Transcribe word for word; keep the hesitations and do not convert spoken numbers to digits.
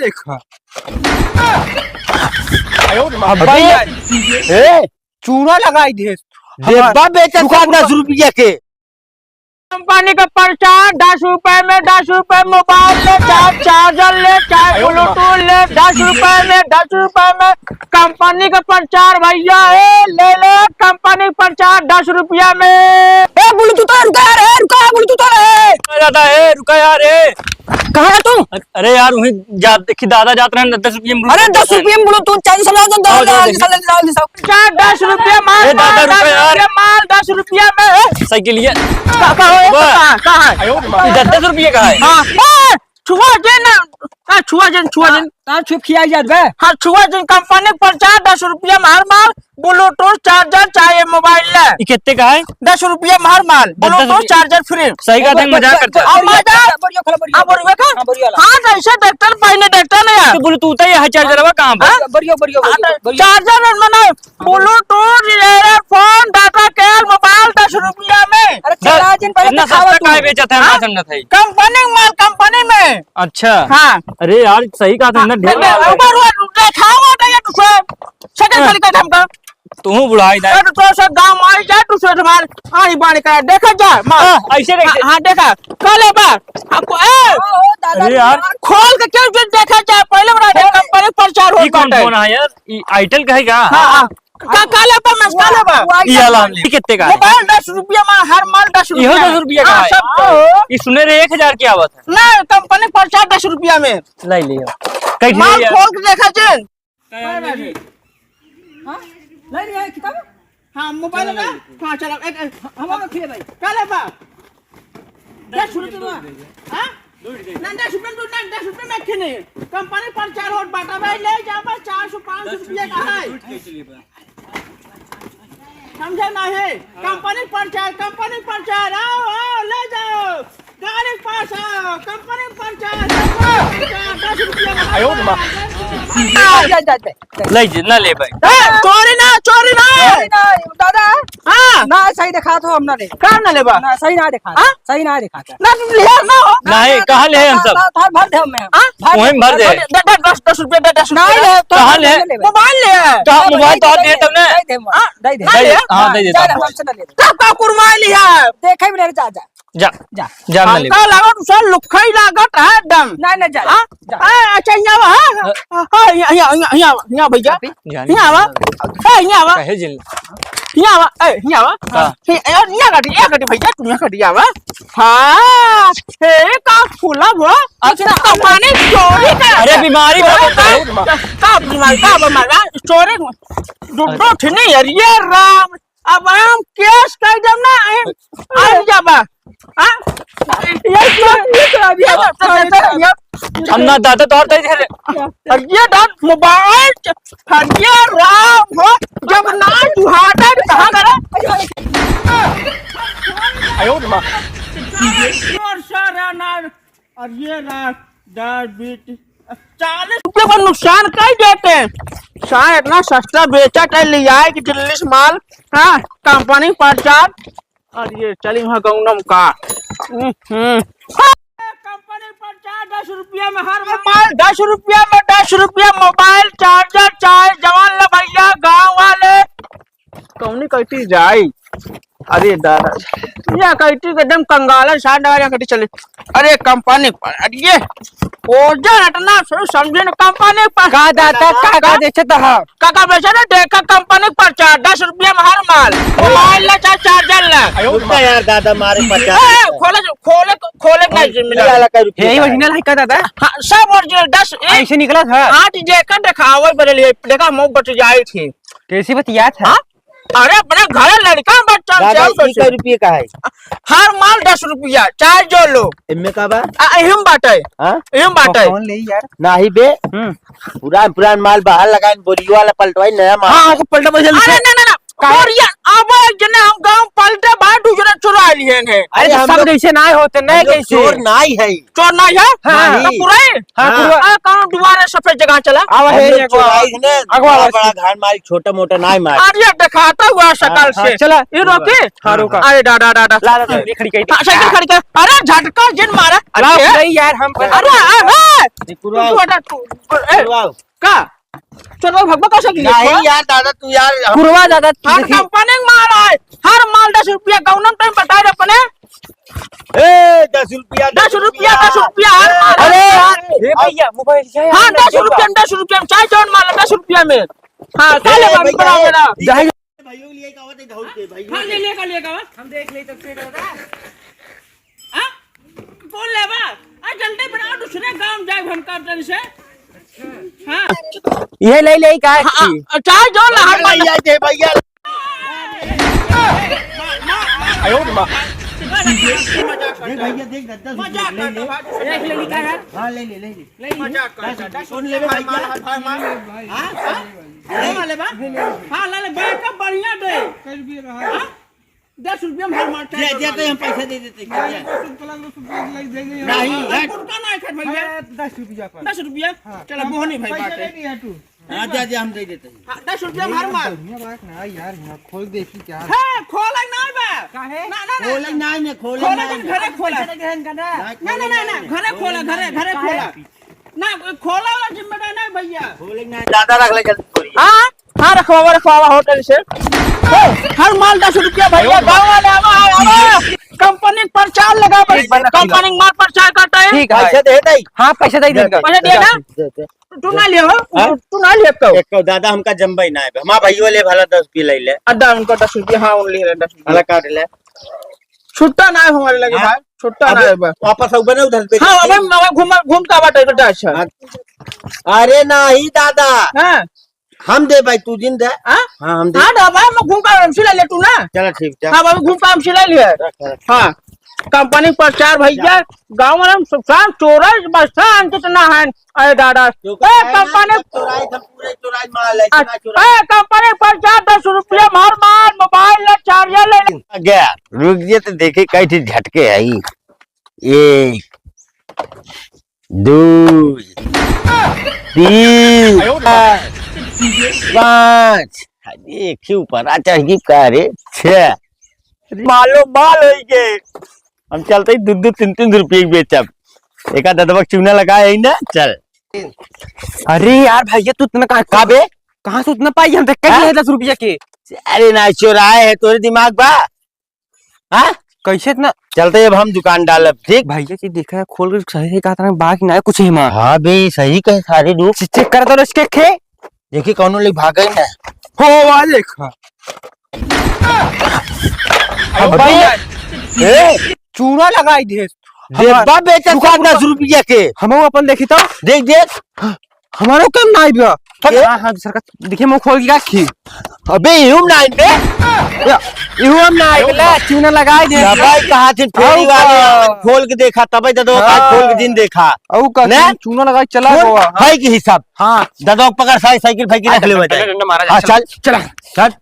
देखा। अबे, ए, चूना लगाई दे। डेब्बा बेचत रुका, रुका। दस रुपया के। कंपनी का प्रचार, दस रुपए में, दस रुपए मोबाइल ले, चाहे चार्जर ले, चाहे ब्लूटूथ ले, दस रुपए में, दस रुपए में कंपनी का प्रचार भैया, ए, ले ले कंपनी प्रचार दस रुपया में। ए, ब्लूटूथ वाला रुका यार, ए, रुका, ब्लूटूथ वाला, ए। रुका यार, ए, रुका यार, ए। कहाँ है तू? अरे यार, वहीं जा, देखी दादा जात रहे हैं, दस रुपये में अरे, ब्लूटूथ दस रुपये में ब्लूटूथ चाहिए, सब लाओ, सब लाओ, लाओ, लाओ, लाओ, लाओ, लाओ। चार, दस रुपये माल, ए, दादा, माल, रुपया दस यार। रुपये माल, दस रुपये में। साइकिल ये। का, का हो, ये वाह। कहाँ, कहाँ है? ये दस, दस रुपये का है। हाँ, ए, छुआ जे ना, का छुआ जे, छुआ जे। तार छुप खिया जात बे। हाँ, छुआ जे, कंपनी पर चार, दस रुपये में हर माल, ब्लूटूथ चार्जर चाहे मोबाइल ले। ये कितने का है? दस रुपये में हर माल, दस, दस ब्लूटूथ रुपये। चार्जर फ्री। सही कहते हैं, मजाक करते हैं। और मजाक। बोरियो खोलो, बोरियो। हाँ, बोरियो का? हाँ, बोरियो वाला। हाँ, जैसे डॉक्टर पहने डॉक्टर नहीं है। तो ब्लूटूथ ही है, चार्जर हुआ कहाँ पर? हाँ? बोरियो, बोरियो, हाँ, बोरियो, तो बोरियो। चार्जर मना, ब्लूटूथ, ईयरफोन, डाटा केबल, मोबाइल दस रुपया में। अरे, दस, चला जिन पहले इतना दिखावा सस्ता तू। काहे बेचत है, हाँ? ना समझत है। कंपनी माल, कंपनी में। अच्छा। हाँ। अरे यार, सही कहा तुमने, हाँ, ढेर दे, माल है। ऊपर वो देखावा तो ये दूसरे। सेकंड हाँ। खाली कर हमका। तू बुढ़ाई दे। अरे तो सब गांव में आई जा, तू सब हमार आड़ी बाड़ी कर, देखा जा, मार। हाँ, ऐसे, ऐसे। हाँ, हाँ, देखा। कल है बा। आपको, ए, ओ, ओ, दादा अरे यार। खोल के क्यों जो देखा जा, पहले बड़ा खोल। कंपनी प्रचार हो ई कौन बाटे। फोन है यार? ई आइटल का है का? हाँ, हाँ। का, का लेबा मैं, का लेबा? वो ये वाला ले। ये कितने का है? मोबाइल दस रुपया में, हर माल दस रुपया इहो में। दस रुपया का हाँ, है? सब तो। ये सुने रहे एक हजार की आवत है। नहीं, कंपनी प्रचार दस रुपया में। ले लियो। कैसे माल लिया? खोल के देखा जिन। हाँ? ले लिया है किताब? हाँ, मोबाइल ना? हाँ, चलो, एक, एक, हम लोग खेल भाई। का लेबा? दस रुपया में। हाँ? ना, दस रुपया में, ना, दस रुपया में खेने। कंपनी प्रचार होत बाटा भाई, ले जाबा, चार सौ, पाँच सौ रुपया का है। समझे नाही? कंपनी प्रचार, कंपनी प्रचार, आओ, आओ, ले जाओ। गाड़ी के पास आओ, कंपनी प्रचार, कंपनी प्रचार, दस रुपया में। आयो रे माँ। जा, जा, जा, जा। ले जी, ना ले भाई। ए, चोरी ना, चोरी ना। चोरी ना, दादा। हाँ। ना, सही दिखात हो, हम ना ले। का ना लेबा? ना, सही ना दिखात। हाँ? सही ना दिखात। ना, तुम लिया ना हो। नहीं, कहाँ ले हम सब? ना, ना, भर दे हमें। हाँ? भर वहीं दे, भर दे। दे, दे, दस, दस रुपया दे, दस रुपया। नहीं ले, तो कहाँ ले? मोबाइल ले। कहाँ मोबाइल तो आप दिए तब ने? दे दे, हाँ? दे दे। ना ले। हाँ, दे दे, जा, तब। हमसे ना ले। तब का कुरमाई लिया? देखे भी नहीं, जा, जा। जा, जा। जा, ना ले। हमका लागत, उसे लुक्खई लागत है एकदम। नहीं, नहीं, जा, हाँ? जा। हाँ, अच्छा, यहाँ आवा, हाँ? हाँ। हाँ, यहाँ, यहाँ, यहाँ, यहाँ, यहाँ, भैया। जाने यहाँ आवा। दे। हाँ, यहाँ आवा। कहे जिन। यहाँ आवा, ए, यहाँ आवा। हाँ। ए, ए, यहाँ काटी, यहाँ काटी, भैया, तू यहाँ काटी आवा। हाँ, ए, का फूला वो? अच्छा। तो माने चोरी का। अरे, बीमारी चोरी बा, का, बहुत। का बीमारी, का बीमारी, हाँ? चोरी, दो, दो ठे नहीं यार, ये राम, अब हम केस कर देब ना, हम, हम जाबा। हाँ? ये तो, ये तो अभी ये तो, ये तो, ये हम ना दादा तोहर दे दे रे। और ये दादा मोबाइल च-, और ये राम हो, जब ना जुहादा भी कहाँ करे? आयो रे माँ। और सारा ना, और ये ना, दाल बीट, चालीस रुपये को नुकसान कर देते हैं। सारा इतना सस्ता बेचा के ले आए कि दिल्ली से माल, हाँ, कंपनी प्रचार, और ये चली वहाँ गौनम का। हम्म। कंपनी प्रचार दस रुपया में हर माल, दस रुपया में दस रुपया मोबाइल, चार्जर, चाहे जवान ले भैया, गाँव वाले। कौनी कटी जाई? अरे दादा, या कटी के एकदम कंगाल है, साठ डगा या कटी चले। अरे कंपनी पर, अरे ये ओजन इतना सो समझे न, कंपनी पर। का दादा, का, का का? बेचत ह? काका बेचे ना, देखा कंपनी पर चार, दस रुपया में हर माल, मोबाइल ला चाहे चार्जर ला। रुक जा यार दादा, मारे पचास ए, रुपया। खोले, खोले, खोले के नहीं जिम्मेदार। ये वाला का रुपया यही का है? ओरिजिनल है का दादा? हाँ, सब ओरिजिनल, दस, एक ऐसे निकला था? आठ जेकर देखावे बदल है, देखा मुंह बच जाए थे। कैसी बतियात है? हाँ? अरे अपने घर लड़का बच्चा दादा, से ई कै रुपये का है? हर माल दस रुपया, चाहे जो लो। इनमें का बा? आ, इहम बाटे। हाँ? इहम बाटे। कौन ले यार? नाही बे। हम्म। पुरान, पुरान माल बाहर लगाइन, बोरियो वाला पलटवाई, नया माल। हाँ, हाँ, पलटा भाई, जल्दी अरे से। ना, ना, ना। काहे? बोरिया, अब एक जने हम गाँव पलटे बा, दूसरे चुरा लिहेन है। अरे, अरे, तो हम सब लोग जैसे ना होते, हम नहीं लोग कैसे? चोर नाही है। चोर नाही है? हाँ। तो नहीं। पूरा है? हाँ, हाँ। पूरा। अरे, कौन दुआरे सफेद जगह चला। आवा हम है, लोग अगवा, चोराई है ना, अगवा, बड़ा, अगवा। बड़ा घान मारी, छोटा मोटा नाई मारी। अरे, देखाता हुआ शकल हाँ, से। हाँ, चला। ये रोके? हाँ, रोका। अरे, डा, डा, डा, डा। ला, ला, ला, ये खड़ी करी। हाँ, साइकिल खड़ी कर। अरे, झटका जिन मारा। ला, अरे, नहीं यार, हम अरे, अरे, अरे। ये कुरवाओ। तू हटा, तू, ए, कुरवाओ। का? चलो, भगवा का साइकिल नहीं लेके? यार, दादा, तू यार, हम कुरवा दादा, तू हर देखी। कंपनी में माल आए, हर माल दस रुपया, कौन टाइम बताए अपने? ए, दस रुपया, दस रुपया, दस रुपया, हर माल। अरे यार, ए भैया, मोबाइल है हाँ, यार, दस रुपया, दस रुपया में चाहे जौन माल है, दस रुपया में। हाँ, ए, साले बाबू भैया, बनाओ ए, मेरा। ठीक है। भाइयों के लिए का होता है, धौल के, भाइयों हाँ, के। ले, ले का, ले का। हम देख ले तब से दादा। हाँ? कौन लेबा? आ, जल्दी बनाओ, दूसरे गांव जाए हम काटन से। हाँ। ये ले, ले का हाँ, की? चाहे जौन ला, हर माल। भैया, दे भैया। आयो रे माँ। देख भैया, देख, दस दस मजाक ले ले। करता भाई। देख ले, लिखा है। हाँ, ले ले, ले ले। ले ले। मजाक करता। कौन लेबे भाई? माल, भाई, माल। हाँ? हाँ? ले वाले बा? हाँ, ले ले, बैकअप बढ़िया दे। हाँ? दस रुपया में हर माल दे, दे, तो हम पैसा दे देते हैं, क्या? दस रुपया, दस रुपया लग, दस रुपया लग, दे दे। नहीं, अरे, हट। कुर्ता ना है, भैया। अरे, दस रुपया पर। दस रुपया? हाँ। चलो, मोहनी भाई पैसा बाटे। दे दिया तू। हाँ, दे, दे, हम दे देते हैं। हाँ, दस रुपया में हर माल। बढ़िया बात ना यार, यहाँ खोल देखी क्या? हाँ, खोला ना बा। काहे? ना, ना, ना। खोले ना, ना, खोले खोला ना। तुम घरे खोला। पैसा दे देंगे ना। ना, ना, ना, ना, घरे खोला, घरे, घरे काहे? खोला। ना, खोला वाला जिम्मेदार नहीं भैया। खोले ना, ज्यादा रख ले जल्दी बोलिए। हाँ? हाँ, रखवावा, रखवावा होटल से। ओ, हर माल दस रुपया भैया, गाँव वाले आवा, आवा, आवा। कंपनी प्रचार लगा बस, एक बार रख कंपनी माल प्रचार करता है। ठीक है। पैसे दे दे। हाँ, पैसे दे दे इनका। पैसे दिया ना? दे, दे। तू ना लियो, हाँ? तू ना लियो कहो। एक कहो, दादा हमका जम्बई ना है। हमार भाइयों ले भला दस रुपया ले ले। अड्डा उनको दस रुपया, हाँ, उन ले ले दस रुपया। भला काट ले। छुट्टा ना है हमारे लगे हाँ? भाई, छुट्टा ना अबे है बस। वापस आऊ बने उधर से। हाँ, अबे, अबे घूम, घूमता बाटे बेटा, अच्छा। हाँ। अरे नाही दादा। हाँ। हम दे भाई, तू जिन दे। हाँ? हाँ, हम दे। हाँ, ना भाई, मैं घूम का हमसे ले ले तू ना। चला ठीक है। हाँ, बाबू, घूम का हमसे ले लिया। रख, रख। हाँ। कंपनी प्रचार भैया, गाँव वाला में सब साफ चोरा बस्ता अंकित ना है। अरे दादा, क्यों ए, का है ना, कंपनी सब चोराई था, पूरे चोराई माल है, अ-, इतना चोराई। ए, कंपनी प्रचार दस रुपया में हर माल, मोबाइल ले, चार्जर ले। गया, रुक जे तो देखे कई ठे झटके है। एक, दो, तीन, चार, पाँच। अरे, एक ही ऊपर आ चढ़ गई का रे? छह। मालो माल होई के। हम चलते ही दो दो तीन तीन रुपये के बेचब। एका ददबक चूना लगा है ना, चल। अरे यार भैया, तू इतना कहाँ का बे? कहाँ से उतना पाई? हम देख के हाँ? लिए दस रुपया के। अरे ना, चोराए है, तोरे दिमाग बा? हाँ? कैसे इतना? चलते अब हम दुकान डालब, ठीक? भैया जी, देखा है, खोल के सही से कहा था ना, बाकी ना है कुछ ही माँ। हाँ बे, सही कहे सारे लोग। चे-, चेक कर तो इसके खे। देखी कौनो ले भागे ना। हो, वाह, देखा। अब अबे, भाई, ए, चूना लगाई दे। देबा बेचा दुकान सात दस रुपया के। हम अपन देखी तो। देख, देख। हमारो काम ना आइबा। के? हाँ, हाँ, दूसर का। देखिए, मुँह खोल के रखी। अबे, इहू ना आइबे। या, इहू हम ना आइबे, चूना लगाई दे। दवाई कहाँ थी? फेरी आऊ वाले का? खोल के देखा, तबे तो दवाई हाँ। खोल के दिन देखा। आऊ का ने? चूना लगाई चला खोल, गवा। है कि हिसाब? हाँ। ददवा पकड़, साई-, साइकिल फाइकिल रख ले बेटा। डंडा, डंडा मारा जा। हाँ, चल। चल, चला। चल।